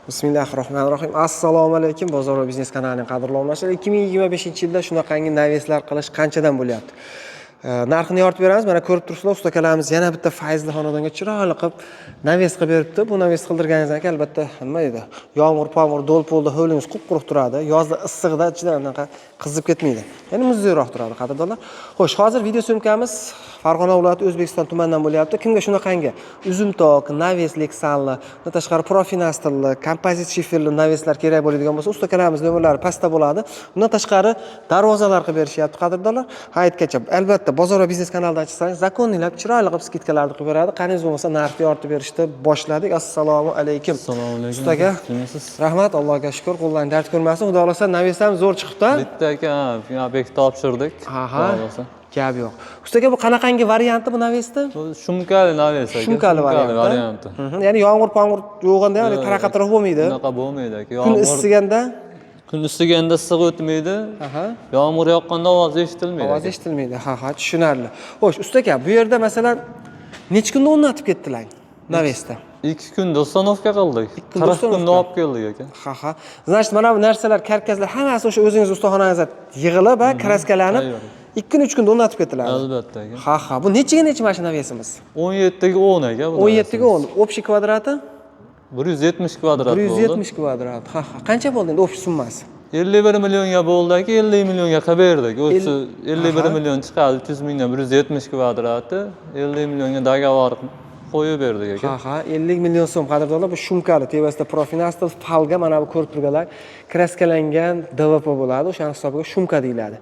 Bismillahirrohmanirrohim. Assalomu alaykum, Bozor va biznes kanalining qadrli obunachilar. 2025-yilda shunaqangi навес lar qilish qanchadan bo'lyapti? Narxini yoritib beramiz. Mana, ko'rib turibsizlar, usta akalarimiz yana bitta fayzli xonadonga chiroyli qilib навес qilib beribdi. Bu навес qildirganingizdan keyin, albatta, nima deydi? Yomg'ir, pomg'ir, do'l polda hovlingiz qup-quruq turadi. Yozda issiqda ichida anaqa qizib ketmaydi. Ya'ni muzlayroq turadi, qadrdonlar. Xo'sh, hozir video съёмка miz Farg'ona viloyati, O'zbekiston tumanidan bo'lyapti. Kimga shunaqangi uzumtok, навес leksanli, undan tashqari профнастил li, kompozit shiferli навес lar kerak bo'ladigan bo'lsa, usta akalarimiz nomerlari pastda bo'ladi. Undan tashqari darvozalar qilib berishyapti, qadrdonlar. Ha, aytgancha, albatta, Bozor va biznes kanalidan chiqsangiz, законный lab, chiroyli qilib скидка larni qilib beradi. Qaningiz bo'lmasa, narxni yoritib berishni boshladik. Assalomu alaykum. Assalomu alaykum. Usta aka. Kimsiz? Rahmat, Allohga shukur, qo'ldan dard ko'rmasin. Xudo xohlasa, навес ham zo'r chiqibdi. Bitta aka, obyekt topshirdik. Aha. Xudo xohlasa. Gap yo'q. Usta aka, bu qanaqangi varianti bu навес ni? Bu шумка li навес aka. Шумка li varianti. Varianti. Ya'ni yomg'ir pomg'ir yo'g'anda ham taraqatroq bo'lmaydi. Bunaqa bo'lmaydi aka. Kun Yomg'ir issiganda kun issiganda issiq o'tmaydi. Yomg'ir yoqqanda ovoz eshitilmaydi. Ovoz Aka. eshitilmaydi. Ha, tushunarli. Xo'sh, usta aka, bu yerda, masalan, necha kunda o'rnatib ketdilar навес ni? 2 kunda установка qildik. Kunda 40 установка. Kunda olib keldik aka. Ha. Значит, mana bu narsalar, karkaslar hammasi o'sha o'zingiz ustaxonangizda yig'ilib, ha, краска lanib, Tayyor. 2 kun, 3 kunda o'rnatib ketdilar. Albatta, aka. Ha. Bu nechaga necha mana shu навес imiz? 17 ga 10 aka bu. 17 ga 10. Общий kvadrati? 170 kvadrat bo'ldi. 170 kvadrat. Ha. Qancha bo'ldi endi общий summasi? 51 millionga bo'ldi aka, 50 millionga qilib berdik. 30 51 million chiqadi, 300 mingdan 170 kvadrati, 50 millionga договор qo'yib berdik aka. Ha, 50 million so'm, qadrdonlar, bu шумка li, tepasida профнастил, фольга, mana bu ko'rib turganlar краска langan ДВП bo'ladi, o'shani hisobiga шумка deyiladi.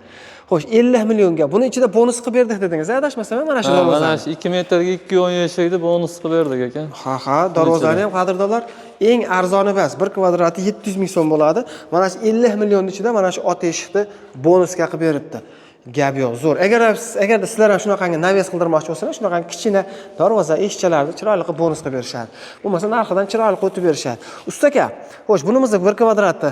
Xo'sh, 50 millionga buni ichida bonus qilib berdik dedingiz, adashmasam, mana shu Ha, mana darvozani. shu 2 metrga 2,10 eshikni bonus qilib berdik aka. Ha, darvozani ham, qadrdonlar, eng arzoni emas, bir kvadrati 700 ming so'm bo'ladi. Mana shu 50 millionni ichida mana shu ot eshikni bonusga qilib beribdi. Gap yo'q, zo'r. Agarda sizlar ham shunaqangi навес qildirmoqchi bo'lsangiz, shunaqangi kichkina darvoza, eshikchalarni chiroyli qilib bonus qilib berishadi. Bo'lmasa, narxidan chiroyli qilib o'tib berishadi. Usta aka, xo'sh, bunimizni bir kvadrati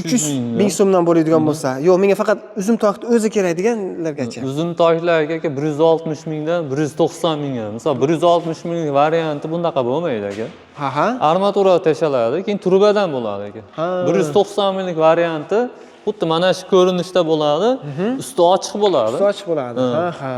300 ming so'mdan bo'ladigan bo'lsa, yo'q, menga faqat uzum tokni o'zi kerak deganlargacha. Uzum toklarga aka 160 mingdan 190 mingga. Misol, 160 minglik varianti bunaqa bo'lmaydi aka. Ha ha. Armatura tashaladi, keyin trubadan bo'ladi aka. 190 minglik varianti xuddi mana shu ko'rinishda bo'ladi, usti ochiq bo'ladi. Usti ochiq bo'ladi. Ha.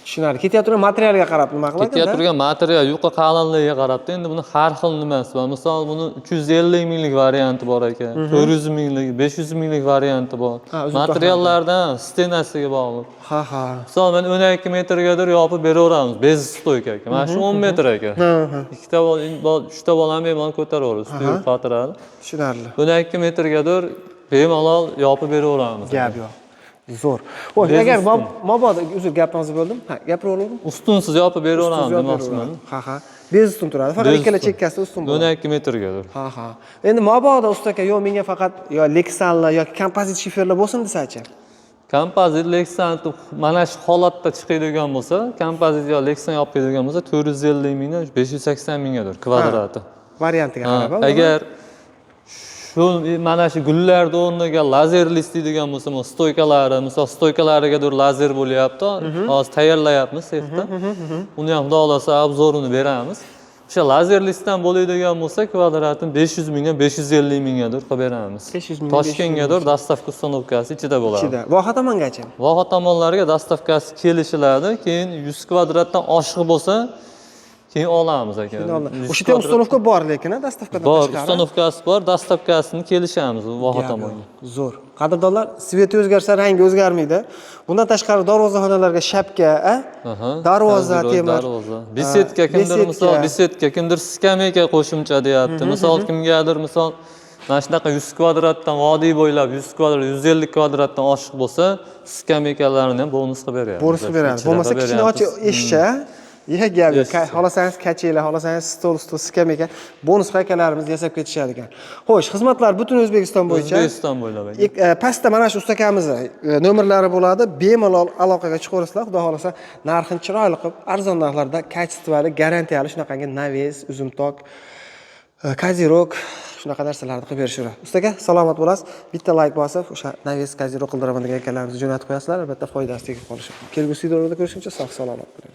Tushunarli. Ketayotgan turgan materialga qarab nima qiladi? Ketayotgan turgan material yuqa qalinligiga qarabda, endi buni har xil nimasi bor. Misol, buni 350 minglik varianti bor aka, 400 minglik, 500 minglik varianti bor. Ha, uzun. Materiallardan, стена siga bog'liq. Ha ha. Misol, men 12 metrgadir yopib beraveramiz, без стойка aka. Mana shu 10 metr aka. Ha ha. Ikkita uchta bolani bemalol ko'taraveradi, usti yurib qotiradi. Tushunarli. 12 metrgadir bemalol yopib beraveramiz. Gap yo'q. Zo'r. Xo'sh, Без agar ustun. Mabodo, uzr, gapingizni bo'ldim. Ha, gapiravering. Ustunsiz yopib beraveramiz demoqchiman. Ha. Без ustun turadi. Faqat Без ikkala ustun. Chekkasida ustun bo'ladi. 12 metrgadir. Ha. Endi mabodo, usta aka, yo'q, menga faqat yo leksanlar yoki kompozit shiferlar bo'lsin desachi. Kompozit, leksan mana shu holatda chiqadigan bo'lsa, kompozit yo leksan yopadigan bo'lsa, 450 mingdan 580 minggadir kvadrati. Variantiga Ha, qarab. Agar shu mana shu gullarni o'rniga lazerli istaydigan bo'lsa, bu стойка lari, misol, стойка larigadir lazer bo'lyapti. Hozir tayyorlayapmiz sexda. Uni ham, xudo xohlasa, обзор ini beramiz. O'sha lazerlisdan bo'ladigan bo'lsa, kvadratini 500 mingdan 550 minggadir qilib beramiz. 500 mingdan. Toshkentgadir доставка, установка si ichida bo'ladi. Ichida. Voha tomongacha. Voha tomonlariga доставка si kelishiladi. Keyin 100 kvadratdan oshiq bo'lsa, keyin olamiz aka. 100 O'sha yerda установка bor lekin, a, доставка dan Bor, tashqari. Установка si bor, доставка sini kelishamiz voha Gap tomonga. Yo'q. Zo'r. Qadrdonlar, цвет i o'zgarsa, rangi o'zgarmaydi. Bundan tashqari darvozaxonalarga shapka, a? Aha. Darvoza, Darvoza, temir. Darvoza. Беседка kimdir, Беседка. Misol, беседка, kimdir skameyka qo'shimcha deyapti. Misol, kimgadir, misol, mana shunaqa 100 kvadratdan, vodiy bo'ylab 100 kvadrat, 150 kvadratdan oshiq bo'lsa, skameykalarni ham bonus qilib beryapmiz. Bonus qilib beramiz. Ichida Bo'lmasa qilib kichkina beryapmiz. ochiq eshikcha. Ya, gap yo'q. Eshikcha. Xohlasangiz качели, xohlasangiz stol, stol, skameyka, bonus akalarimiz yasab ketishadi ekan. Xo'sh, xizmatlar butun O'zbekiston bo'yicha. O'zbekiston bo'ylab aka. Pastda mana shu usta akamizni nomerlari bo'ladi. Bemalol aloqaga chiqaverasizlar. Xudo xohlasa, narxini chiroyli qilib, arzon narxlarda, качество li, garantiyali shunaqangi навес, uzumtok, козырёк, shunaqa narsalarni qilib berishadi. Usta aka, salomat bo'lasiz. Bitta layk bosib, o'sha навес, козырёк qildiraman degan akalarimizni jo'natib qo'yasizlar, albatta foydasi tegib qolishi. Kelgusi videolarda ko'rishguncha sog' salomat bo'ling.